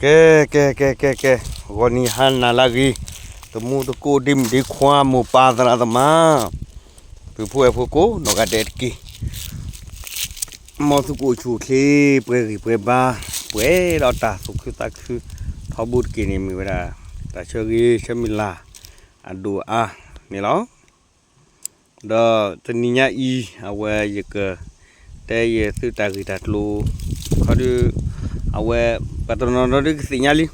ကဲ ကဲ ကဲ ကဲ ကဲ, ဂီၤနံၤဟါနၤလၢအဂ့ၤ, တမူတကိး ဒ့မုၣ်ဒ့ခွါ မိၢ်ပၢ်သရၣ်သမါ, ပုၢ်ဖိဝဲၢ်ဖိကိးနီၢ်ဂၤဒဲးတက့ၢ်. မ်သုကအိၣ်ဆူၣ်အိၣ်ချ့ ပှဲၤဂံၢ်ပှဲၤဘါ, ပှဲၤဒီးတၢ်သူၣ်ခုသးခု ထီဘိတက့ၢ်န့ၣ် မ့ၢ်ဝဲဒၣ် တၢ်ဆၢဂ့ၤဆၢမုၢ်လၢ် အဒိၣ်အါန့ၣ်လီၤ. ဒီးတနံၤညါအံၤ အဝဲယက တဲယသုတၢ်ဂ့ၢ်တၢ်ကျိၤ ခီဒု အဝဲ ပှၤတနီၤနီၤဒုကသ့ၣ်ညါလံ,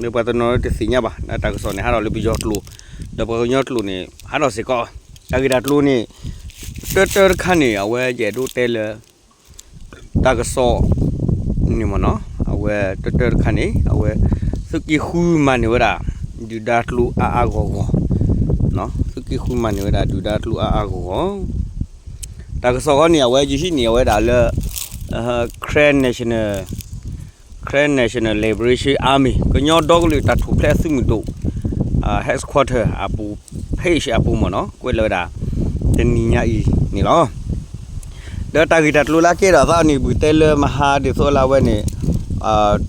ဒီးပှၤတနီၤနီၤတသ့ၣ်ညါဘၣ်, တၢ်ကစီၣ်န့ၣ် ဟးထီၣ်လၢပယီၤကျိာ်, ဒီးပှၤကညီကျိာ်န့ၣ် ဟးထီၣ်စ့ၢ်ကီး, တၢ်ဂ့ၢ်တၢ်ကျိၤန့ၣ် တၢတၢတခါန့ၣ် အဝဲယအဲၣ်ဒိးတဲလၢ တၢ်ကစီၣ်န့ၣ်မ့ၢ်နီၤ, အဝဲတၢတၢတခါန့ၣ် အဝဲ သုးက့ဃုမၤန့ၢ်ဝဲဒၣ် ဒုၣ်ဒါကျိအါအါဂီၢ်ဂီၢ်, သုးက့ဃုမၤန့ၢ်ဝဲဒၣ် ဒုၣ်ဒါကျိအါအါဂီၢ်ဂီၢ်. တၢ်ကစီၣ်ဃီန့ၣ် အဝဲယဟံးန့ၢ်အဝဲဒၣ်လၢ Karen National, Karen National Liberation Army ကညီဒီကလုာ်တၢ်ထူၣ်ဖျဲးအသုးမုၢ်ဒိၣ် headquarter အပူၤ page အပူၤမ့ၢ်နီၤ, ကွဲးလီၤဝဲဒၣ် တနံၤညါအံၤန့ၣ်လီၤ. ဒီးတၢ်ဂ့ၢ်တၢ်ကျိၤလၢအကဲထီၣ်အသးန့ၣ် ပကတဲလၢမဟါဒ်သိးလၢအဝဲန့ၣ်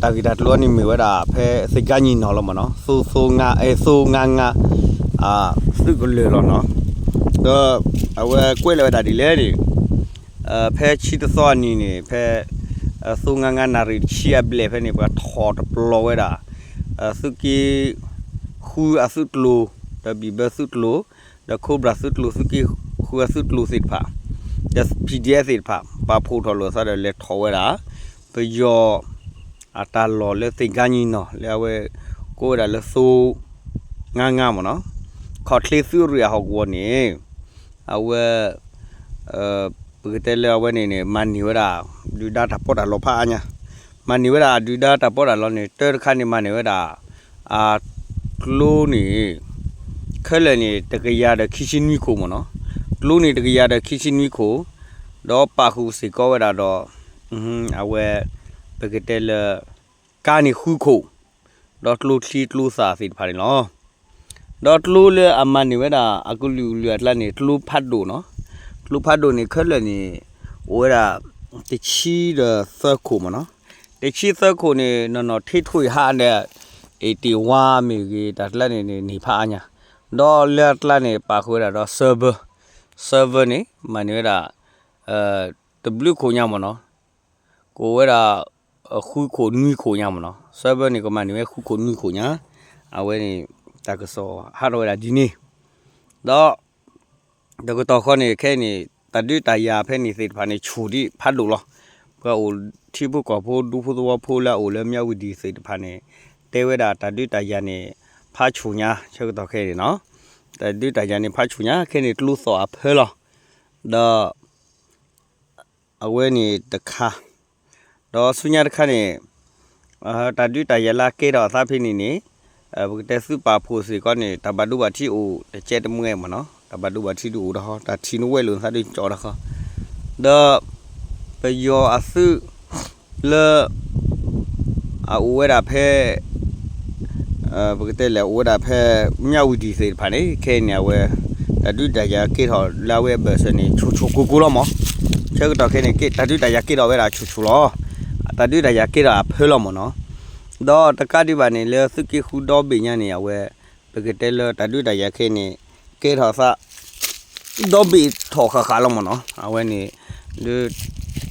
တၢ်ဂ့ၢ်တၢ်ကျိၤန့ၣ်မ့ၢ်ဝဲဒၣ် ဖဲသ့ၣ်ကါညီနီၤလီၤမ့ၢ်နီၤ, သိ သိ ငါ အဲ သိ ငါ ငါ သုးကလၢၤလီၤနီၤ. ဒီးအဝဲကွဲးလီၤဝဲဒၣ်ဒ်လဲၣ်န့ၣ် ဖဲဆံတသီအနံၤန့ၣ် ဖဲ သိ ငါ ငါ နၣ်ရံၣ်တဆံအဘျဲၣ်ဖဲန့ၣ် ပှၤထီၣ်တပျီၤဝဲဒၣ် သုးက့ဃုအသုးကျိၤ, ဒီးဘံၣ်ဘၢသုးကျိၤ, ဒီး Cobra သုးကျိၤ, သုးက့ဃုအသုးကျိၤသ့ၣ်တဖၣ်, ဒီး PDF သ့ၣ်တဖၣ် ပာ်ဖှိၣ်ထီၣ်လိာ်သးဒီးလဲၤထီၣ်ဝဲဒၣ် ပယီၤအတၢ်လီၢ်လၢသ့ၣ်ကါညီနီၤ လၢအဝဲကိးဝဲဒၣ်လၢ သိ ငါ ငါ မ့ၢ်နီၤ, ခီၣ်ချ့သုးရ့ၣ်အဟီၣ်ကဝီၤန့ၣ် အဝဲ ပကတဲလၢအဝဲန့ၣ်န့ၣ် မၤန့ၢ်ဝဲဒၣ် ဒုၣ်ဒါတၢ်ပီးတၢ်လီဖးအါညါ, မၤန့ၢ်ဝဲဒၣ်ဒုၣ်ဒါတၢ်ပီးတၢ်လီန့ၣ် တၢတခါန့ၣ်မၤန့ၢ်ဝဲဒၣ် အကျိန့ၣ် ခဲလၢာ်န့ၣ် တကယၤဒီးခံဆံနွံခိၣ်မ့ၢ်နီၤ, ကျိန့ၣ်တကယၤဒီးခံဆံနွံခိၣ်, ဒီးပာ်ဃုာ်စ့ၢ်ကီးဝဲဒၣ်ဒီး အဝဲ ပကတဲလၢ ကါန့ၣ်ဃုခိၣ်, ဒီးကျိချံကျိသၣ်သ့ၣ်တဖၣ်န့ၣ်လီၤ. ဒီးကျိလၢအမၤန့ၢ်ဝဲဒၣ် အကလုာ်ကလုာ်အကျါန့ၣ် ကျိဖးဒိၣ်နီၤ, ကျိဖးဒိၣ်န့ၣ် ခဲလၢာ်န့ၣ် အိၣ်ဝဲဒၣ် တဆံဒီးသၢခိၣ်မ့ၢ်နီၤ, တဆံသၢခိၣ်န့ၣ် နီၢ်နီၢ်ထံထွံၣ်ဟးဒီး အ့ၣ်တ့ၢ်ဝါမ့ၢ်ဂ့ၤ တၢ်ကျါန့ၣ်န့ၣ် န့ၢ်ဖးအါညါ, ဒီးလၢအကျါန့ၣ် ပာ်ဃုာ်ဝဲဒၣ်ဒီး server, server န့ၣ် မၤန့ၢ်ဝဲဒၣ် တဘျုးခိၣ်ညါမ့ၢ်နီၤ, ကအိၣ်ဝဲဒၣ် ဃုခိၣ်နွံခိၣ်ညါမ့ၢ်နီၤ, server န့ၣ် ကမၤန့ၢ်ဝဲဃုခိၣ်နွံခိၣ်ညါ, အဝဲန့ၣ် တၢ်ကစီၣ်ဟးထီၣ်ဝဲဒၣ်ဒ်န့ၣ်, ဒီး တကတီၢ်ဃီန့ၣ် ခဲအံၤန့ၣ် တၢ်ဒုးတၢ်ယၤဖဲန့ၣ်သ့ၣ်တဖၣ်န့ၣ် ဆူၣ်ဒံးဖးဒိၣ်လီၤ. ပှၤအိၣ်ထံဖိကီၢ်ဖိ ဒူဖိသဝီဖိလၢအအိၣ်လၢ မြဝတီသ့ၣ်တဖၣ်န့ၣ် တဲဝဲဒၣ်တၢ်ဒုးတၢ်ယၤန့ၣ် ဖးဆူၣ်ညါ ဆၢကတီၢ်ခဲအံၤန့ၣ်နီၤ, တၢ်ဒုးတၢ်ယၤန့ၣ် ဖးဆူၣ်ညါ ခဲအံၤန့ၣ် ကျိသီၣ်အဖၢလီၤ. ဒီး အဝဲန့ၣ်တခါ, ဒီးဆူညါတခါန့ၣ် တၢ်ဒုးတၢ်ယၤလၢအကဲထီၣ်အသးဖဲန့ၣ်န့ၣ် ပကတဲသုးပာ်ဖှိၣ်စ့ၢ်ကီးန့ၣ် တၢ်ဘၣ်ဒိဘၣ်ထံးအိၣ်တကဲတမှဲမ့ၢ်နီၤ, တၢ်ဘၣ်ဒိဘၣ်ထံးဒုးအိၣ်တခီ, တၢ်ထံၣ်န့ၣ်ဝဲလိာ်သးဒုးကၠီတခီ, ဒီး ပယီၤအသုးလၢ အအိၣ်ဝဲဒၣ်ဖဲ ပကတဲလဲၣ် အိၣ်ဝဲဒၣ်ဖဲ မြဝတီသ့ၣ်တဖၣ်န့ၣ် ခဲအံၤန့ၣ် အဝဲ တၢ်ဒုးတၢ်ယၤကဲထီၣ်လၢအဝဲအဘၢၣ်စၢၤန့ၣ် ဆူၣ်ဆူၣ်ကိၢ်ကိၢ်လီၤမး, ဆၢကတီၢ်ခဲအံၤန့ၣ် တၢ်ဒုးတၢ်ယၤကဲထီၣ်ဝဲဒၣ်ဆူၣ်ဆူၣ်လီၤ, တၢ်ဒုးတၢ်ယၤကဲထီၣ်အဖၢလီၤမ့ၢ်နီၤ, ဒီးတကးဒံးဘၣ်န့ၣ် လၢသုးက့ဃုဒီဘ့ၣ်ညါန့ၣ် အဝဲ ပကတဲလၢတၢ်ဒုးတၢ်ယၤခဲအံၤန့ၣ် ကဲထီၣ်သး ဒီဘ့ၣ်ထီၣ်ဃၣ်ဃၣ်လီၤမ့ၢ်နီၤ, အဝဲန့ၣ် ဒုး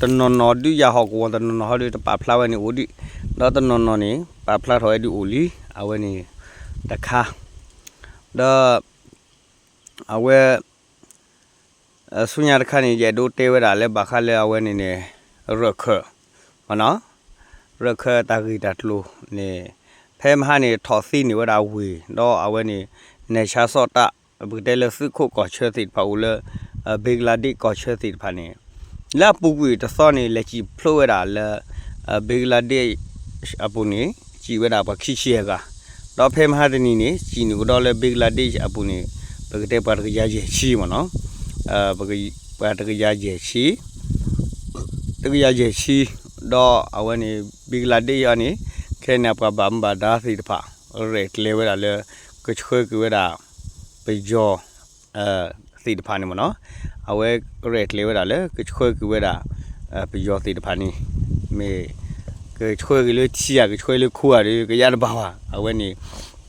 တနီၤနီၤဒုးယၤဟီၣ်ကဝီၤ တနီၤနီၤဟီဒုးတပာ်ဖျါဝဲန့ၣ်အိၣ်ဒံး, ဒီးတနီၤနီၤန့ၣ် ပာ်ဖျါထီၣ်ဝဲဒုးအိၣ်လံ, အဝဲန့ၣ် တခါ, ဒီး အဝဲ ဆူညါတခါန့ၣ် ယအဲၣ်ဒိးတဲဝဲဒၣ်လၢဘၣ်ဃးလၢအဝဲန့ၣ်န့ၣ် ရၢၢ်ခၢၣ် မ့ၢ်နီၤ, ရၢၢ်ခၢၣ်တၢ်ဂ့ၢ်တၢ်ကျိၤန့ၣ် ဖဲမဟါန့ၣ် ထီၣ်သံန့ၢ်ဝဲဒၣ်ဝ့ၢ် ဒီးအဝဲန့ၣ် နဲၣ်ဆါစီၣ်တၢ် ပကတဲလၢသုးခိၣ်ကီၢ်ဆၢသ့ၣ်တဖၣ်အိၣ်လၢ ဘင်္ဂလားဒေ့ရှ်ကီၢ်ဆၢသ့ၣ်တဖၣ်န့ၣ် လၢအပူၤကွံာ်တသီန့ၣ် လဲၤစံၣ်ဖျိးဝဲဒၣ်လၢ ဘင်္ဂလားဒေ့ရှ်အပူၤန့ၣ် စံၣ်ဝဲဒၣ်ပှၤခံဆံယဲၢ်ဂၤ, ဒီးဖဲမဟါတနံၤန့ၣ် စံၣ်န့ၢ်ကဒီးလၢ ဘင်္ဂလားဒေ့ရှ်အပူၤန့ၣ် ပကတဲပှၤတကယၤယဲၢ်ဆံမ့ၢ်နီၤ, ပှၤတကယၤယဲၢ်ဆံ တကယၤယဲၢ်ဆံ, ဒီးအဝဲန့ၣ် ဘင်္ဂလားဒေ့ရှ်အံၤန့ၣ် ခဲန့ၣ်ပှၤဘၣ်မူဘၣ်ဒါသ့ၣ်တဖၣ် ရဲၣ်ကျဲၤဝဲဒၣ်လၢ ကဆှၢက့ၤဝဲဒၣ် ပယီၤ သ့ၣ်တဖၣ်န့ၣ်မ့ၢ်နီၤ, အဝဲရဲၣ်ကျဲၤဝဲဒၣ်လၢ ကဆှၢက့ၤဝဲဒၣ် ပယီၤသ့ၣ်တဖၣ်န့ၣ် မ့ၢ် ကဆှၢက့ၤလၢထံဧါ ကဆှၢလၢခိဧါဒီး ကယၢ်တဘၣ်ဘၣ်. အဝဲန့ၣ်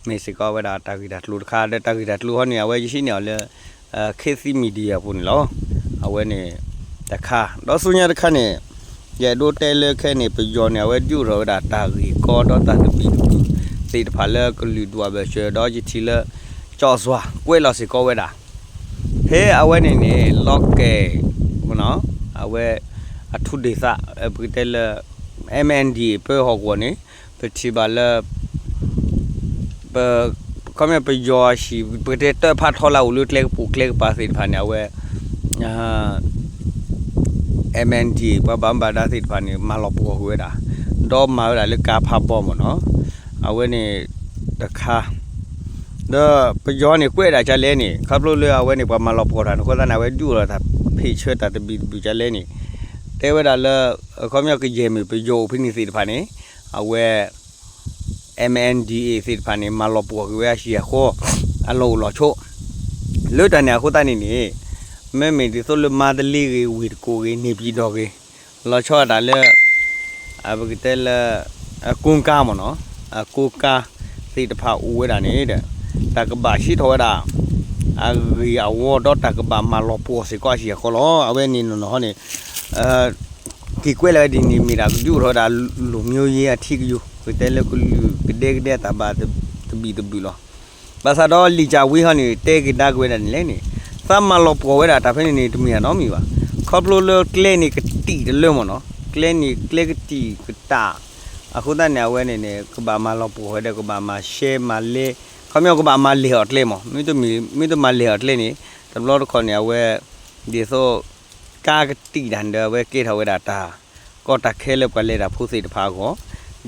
မ့ၢ်စ့ၢ်ကီးဝဲဒၣ်တၢ်ဂ့ၢ်တၢ်ကျိၤတခါ ဒီးတၢ်ဂ့ၢ်တၢ်ကျိၤဟီန့ၣ် အဝဲယဟံးန့ၢ်အီၤလၢ Khit Thit Media အပူၤန့ၣ်လီၤ. အဝဲန့ၣ်တခါ ဒီးဆူညါတခါန့ၣ် ယအဲၣ်ဒိးတဲလၢခဲအံၤန့ၣ် ပယီၤန့ၣ် အဝဲဒုးအိၣ်ထီၣ်ဝဲဒၣ်တၢ်ဂ့ၢ်ကီဒီးတၢ်သဘံၣ်သဘုၣ်သ့ၣ်တဖၣ်လၢကလုာ်ဒူၣ်အဘၢၣ်စၢၤ ဒီးယထံၣ်လၢ ကၠီၣ်စွၤကွဲးလီၤစ့ၢ်ကီးဝဲဒၣ် ဖဲအဝဲန့ၣ်န့ၣ် လီၤကဲၤ အဝဲ အထူးဒေသ ပကတဲလၢ MNDAA ပၢဟီၣ်ကဝီၤန့ၣ် ပထံၣ်ဘၣ်လၢ ပ ခီပညီပယီၤအဟံၣ် ပကတဲတၢ်ဖးထီလၢအိၣ်လၢကျဲကပိာ်ကျဲကပၤသ့ၣ်တဖၣ်န့ၣ် အဝဲ MNDAA ပှၤဘၣ်မူဘၣ်ဒါသ့ၣ်တဖၣ်န့ၣ် မၤလီၤပှီၢ်ကွံာ်ဝဲဒၣ် ဒီးမၤဝဲဒၣ်လၢကါဖးဘီမ့ၢ်နီၤ အဝဲန့ၣ်တခါ ဒီးပယီၤန့ၣ်ကွဲးဒၣ်ကလဲၣ်န့ၣ် ခီဖျိလၢအဝဲန့ၣ် ပှၤမၤလီၤပှီၢ်တၢ်န့ၣ်အဃိသတးန့ၣ် အဝဲဒုးအိၣ်ထီၣ်တၢ်ဖ့ၣ်ဆၢတၢ်သဘံၣ်သဘုၣ်ကလဲၣ်န့ၣ် တဲဝဲဒၣ်လၢ ခီပညီကယဲၢ်မ့ၢ်ပယီၤအိၣ်ဖဲန့ၣ်သ့ၣ်တဖၣ်န့ၣ် အဝဲ MNDAA သ့ၣ်တဖၣ်န့ၣ် မၤလီၤပှီၢ်ကွံာ်ဝဲအဟံၣ်အဃီ အလီၢ်အိၣ်လီၢ်ဆိး လၢတၢ်န့ၣ်အဃိသတးန့ၣ်န့ၣ် မ့မ့ၢ်ဒ်သိးလၢမါတလ့ဂ့ၤ ဝ့ၢ်တကူၣ်ဂ့ၤ န့ၣ်ပံၤဒီၣ်ဂ့ၤ လီၤဆီဒၣ်တၢ်လၢ ပကတဲလၢ အကိးကါမ့ၢ်နီၤ အကိးကါသ့ၣ်တဖၣ်အိၣ်ဝဲဒၣ်န့ၣ်ဒီး တၢ်ကဘၣ်ဟံးထီၣ်ဝဲဒၣ် အဂ့ၢ်အဝီဒီးတၢ်ကဘၣ်မၤလီၤပှီၢ်စ့ၢ်ကီးအဟံၣ်အဃီလီၤ. အဝဲန့ၣ်နီၢ်နီၢ်ဟီန့ၣ် က့ၤကွဲးလီၤဝဲဒ်န့ၣ် မ့ၢ်ဒၣ်ကဒုးအိၣ်ထီၣ်ဝဲဒၣ် လူမျိုးရေး အထံကယိၤ ပကတဲလၢကလုာ်ကဒဲကဒဲအတၢ်ဘၣ်သဘံၣ်သဘုၣ်လီၤ. ဘၣ်ဆၣ်ဒီးလံာ်ကၢ်ဝံဟီန့ၣ် တဲကဒါက့ၤဝဲဒၣ်န့ၣ်လဲၣ်န့ၣ် သးမၤလီၤပှီၢ်ဝဲဒၣ်တၢ်ဖဲန့ၣ်န့ၣ် တမ့ၢ်အနီတမံၤဘၣ်. ခီဖျိလၢကျဲန့ၣ်ကတံာ်တလၢမ့ၢ်နီၤ ကျဲန့ၣ်ကျဲကတံာ်ကတၢ် အဃိသတးန့ၣ် အဝဲန့ၣ်န့ၣ် ကဘၣ်မၤလီၤပှီၢ်ဝဲဒီး ကဘၣ်မၤရှဲမၤလဲ ခီပညီကဘၣ်မၤလဲၢ်အီၤကျဲမ့ၢ် မ့တမ့ၢ် မ့တမၤလဲၢ်အီၤကျဲန့ၣ် တဘျီတခီၣ်န့ၣ် အဝဲ ဒ်သိး ကါကတံာ်တၢ်န့ၣ်ဒီး အဝဲကဲထီၣ်ဝဲဒၣ်တၢ် ကီတၢ်ခဲလၢပှၤလဲၤတၢ်ဖိသ့ၣ်တဖၣ်အဂီၢ်,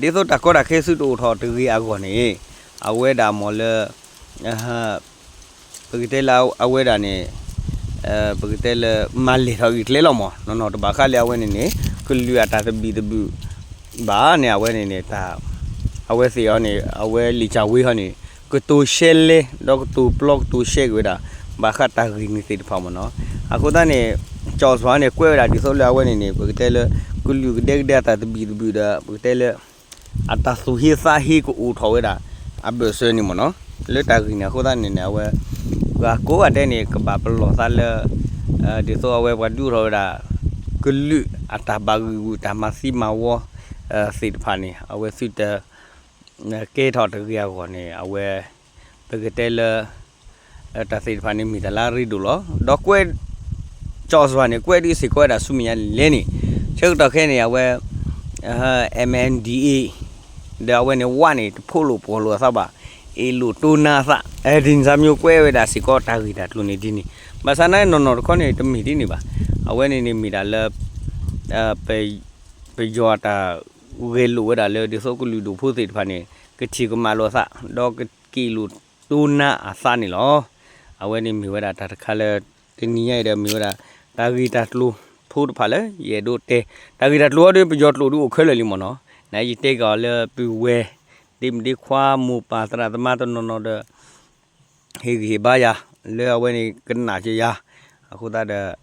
ဒ်သိးတၢ်ကီတၢ်ခဲသုတအိၣ်ထီၣ်တဂ့ၤအဂီၢ်န့ၣ် အဝဲဒၣ်မ့ၢ်လၢ ပကတဲလၢအဝဲဒၣ်န့ၣ် ပကတဲလၢ မၤလဲၢ်ထီၣ်ဂ့ၤကျဲလီၤမ့ၢ် နီၢ်နီၢ်တဘၣ်ဃးလၢအဝဲန့ၣ်န့ၣ် ကလုာ်အတၢ်သဘံၣ်သဘုၣ်ဘၣ်န့ၣ် အဝဲန့ၣ်န့ၣ် တၢ် အဝဲသ့ၣ်အီၤန့ၣ် အဝဲလံာ်ကၢ်ဝံဟီန့ၣ် ကတိၤရှဲလဲ ဒီးကတိၤပျီကတိၤရှဲက့ၤဝဲဒၣ် ဘၣ်ဃးတၢ်ဂ့ၢ်န့ၣ်သ့ၣ်တဖၣ်မ့ၢ်နီၤ. အဃိသတးန့ၣ် ကၠီၣ်စွၤန့ၣ် ကွဲးဝဲဒၣ်ဒ်သိးလၢအဝဲန့ၣ်န့ၣ် ပကတဲလၢ ကလုာ်ကဒဲကဒဲအတၢ်သဘံၣ်သဘုၣ်ဒီး ပကတဲလၢ အတၢ်သူၣ်ဟ့သးဟ့ကအိၣ်ထီၣ်ဝဲဒၣ် အဘၢၣ်စၢၤန့ၣ်မ့ၢ်နီၤ. လၢတၢ်ဂ့ၢ်န့ၣ်အဃိသတးန့ၣ်န့ၣ် အဝဲ ပှၤကိးဂၤဒဲးန့ၣ် ကဘၣ်ပလီၢ်သးလၢ ဒ်သိးအဝဲပှၤဒုးအိၣ်ထီၣ်ဝဲဒၣ် ကလုာ်အတၢ်ဘၣ်ဂံာ်ဂူာ်တၢ်မၤသံမၤဝီ သ့ၣ်တဖၣ်န့ၣ် အဝဲသုတ ကဲထီၣ်တဂ့ၤအဂီၢ်န့ၣ် အဝဲ ပကတဲလၢ တၢ်သ့ၣ်တဖၣ်န့ၣ်မ့ၢ်တၢ်လၢအရ့ဒိၣ်လီၤ. ဒီးကွဲး ကၠီၣ်စွၤန့ၣ် ကွဲးဒ်စ့ၢ်ကီးဝဲဒၣ်ဆူမဲာ်ညါလဲၣ်န့ၣ် ဆၢကတီၢ်ခဲအံၤန့ၣ် အဝဲ MNDAA ဒီးအဝဲန့ၣ်ဝဲန့ၣ် တဖိးလိာ်ပှီၢ်လိာ်အသးဘၣ်, အ့ၣ်လိာ်တိနါအသး ဒ်န့ၣ်သးမ့ၢ်ကွဲးဝဲဒၣ်စ့ၢ်ကီးတၢ်ဂ့ၢ်တၢ်ကျိၤန့ၣ်ဒ်န့ၣ်, ဘၣ်ဆၣ်န့ၣ်နီၢ်နီၢ်တခီန့ၣ် တမ့ၢ်ဒ်န့ၣ်ဘၣ်. အဝဲန့ၣ်န့ၣ်မ့ၢ်ဒၣ်လၢ ပယီၤအတၢ်ဂဲၤလိာ်ဝဲဒၣ်လၢ ဒ်သိးကလုာ်ဒူၣ်ဖိသ့ၣ်တဖၣ်န့ၣ် ကထံၣ်ကမၣ်လိာ်အသး ဒီးက့ၣ်လိာ်တိနါအသးန့ၣ်လီၤ. အဝဲန့ၣ်မ့ၢ်ဝဲဒၣ်တၢ်တခါလၢ တနံၤညါအံၤဒီးမ့ၢ်ဝဲဒၣ် တၢ်ဂ့ၢ်တၢ်ကျိၤဖိတဖၣ်လၢ ယအဲၣ်ဒိးတဲ တၢ်ဂ့ၢ်တၢ်ကျိၤအံၤဒီး ပယီၤကျိာ်ဒုးအိၣ်ခဲလၢာ်လံမ့ၢ်နီၤ, နယတဲကီးလၢပုၢ်ဝဲၢ် ဒ့မုၣ်ဒ့ခွါ မိၢ်ပၢ်သရၣ်သမါတနီၤနီၤဒီး ဟ့ၣ်ဂံၢ်ဟ့ၣ်ဘါယၤ လၢအဝဲန့ၣ်ကနၣ်က့ၤယၤ, အဃိသတးဒီး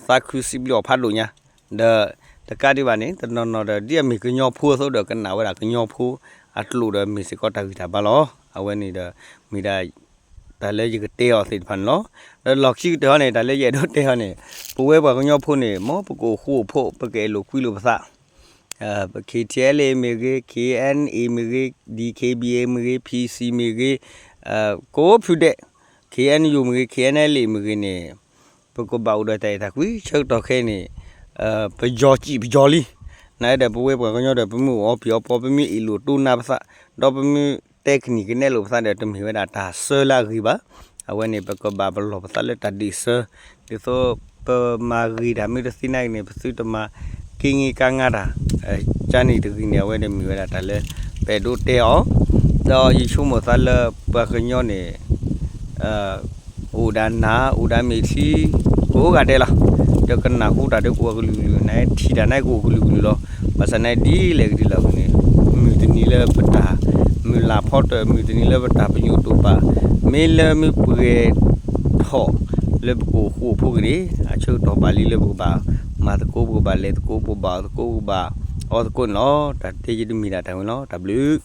သးခုစံးဘျုးအီၤဖးဒိၣ်ညါ, ဒီးတကးဒံးဘၣ်န့ၣ် တနီၤနီၤဒီး ဒ်အမ့ၢ်ကညီဖိအသိးဒီး ကနၣ်ဝဲဒၣ်ကညီဖိအကျိာ်ဒီး မ့ၢ်စ့ၢ်ကီးတၢ်ဂံၢ်တၢ်ဘါလီၤ. အဝဲန့ၣ်ဒီး မ့ၢ်ဒၣ် တၢ်လၢယကတဲအီၤသ့ၣ်တဖၣ်န့ၣ်လီၤ. ဒီးလီၢ်ခံကတၢၢ်ဟီန့ၣ် တၢ်လၢယအဲၣ်ဒိးတဲဟီန့ၣ် ပဝဲပှၤကညီဖိန့ၣ် မ်ပကအိၣ်ဃူအိၣ်ဖိး ပကအဲၣ်လိာ်ကွံလိာ်ပသး ပ K T L A မ့ၢ်ဂ့ၤ, K N A မ့ၢ်ဂ့ၤ, D K B A မ့ၢ်ဂ့ၤ, P C မ့ၢ်ဂ့ၤ, ကိးဖုဒဲး K N U မ့ၢ်ဂ့ၤ, K N L A မ့ၢ်ဂ့ၤန့ၣ် ပကဘၣ်အိၣ်ဒီးတၢ်အဲၣ်တၢ်ကွံ ဆၢကတီၢ်ခဲအံၤန့ၣ် ပယီၤစံးပယီၤလံ. နာ်ဒီးပဝဲပှၤကညီဒီး ပမ့ၢ်အိၣ်အီပံၤအီပီ ပမ့ၢ်အ့ၣ်လိာ်တိနါပသး ဒီးပမ့ၢ်တဲကနံၣ်ကနဲလိာ်ပသးဒီး တမ့ၢ်ဝဲဒၣ်တၢ်ဆၢလၢအဂ့ၤဘၣ်. အဝဲန့ၣ် ပကဘၣ်ပလီၢ်ပသးလၢတၢ်ဒ့ၣ်ဆၢ ဒ်သိးပမၤဂ့ၤတၢ်မ့ၢ်တသ့နာ်က့န့ၣ် ပသုတမၤက့င့ကါငါတၢ် ကန့ၣ်တဂ့ၤန့ၣ် အဝဲန့ၣ်မ့ၢ်ဝဲဒၣ်တၢ်လၢ ပအဲၣ်ဒိးတဲအီၤ, ဒီးယဆိကမိၣ်သးလၢပှၤကညီန့ၣ် အိၣ်ဒၣ်နး အိၣ်ဒၣ်မ့ၢ်ထံ ကိးဂၤဒဲးလီၤ. ဒီးကနၣ်ဟူတၢ်ဒီးကအိၣ်ကလုာ်ကလုာ် နထံၣ်တၢ်န့ၣ်ကအိၣ်ကလုာ်ကလုာ်လီၤ. ဘၣ်ဆၣ်န့ၣ်ဒ်လဲၣ်ဂ့ၤဒ်လဲၣ်ဂ့ၤန့ၣ် မုၢ်တနံၤလၢပတၢ်မုၢ်လၢ်ဖီတၢၢ် မုၢ်တနံၤလၢပတၢ်ပညိၣ်တိာ်ပာ် မ့ၢ်လၢမ့ၢ်ပှဲၤထီၣ်လၢပကအိၣ်ဃူအိၣ်ဖိးက့ၤန့ၣ် အဆၢကတီၢ်ဘၣ်လံလၢပကဘၣ်မၤသကိး ပကဘၣ်လဲၤသကိး ပကဘၣ်အီၣ်သကိး ပကဘၣ်အီ အီၣ်သကိးန့ၣ်လီၤ. တၢ်တဲယတမံၤဒၣ်တၢ်ဝဲလီၤ. တၢ်ဘျုး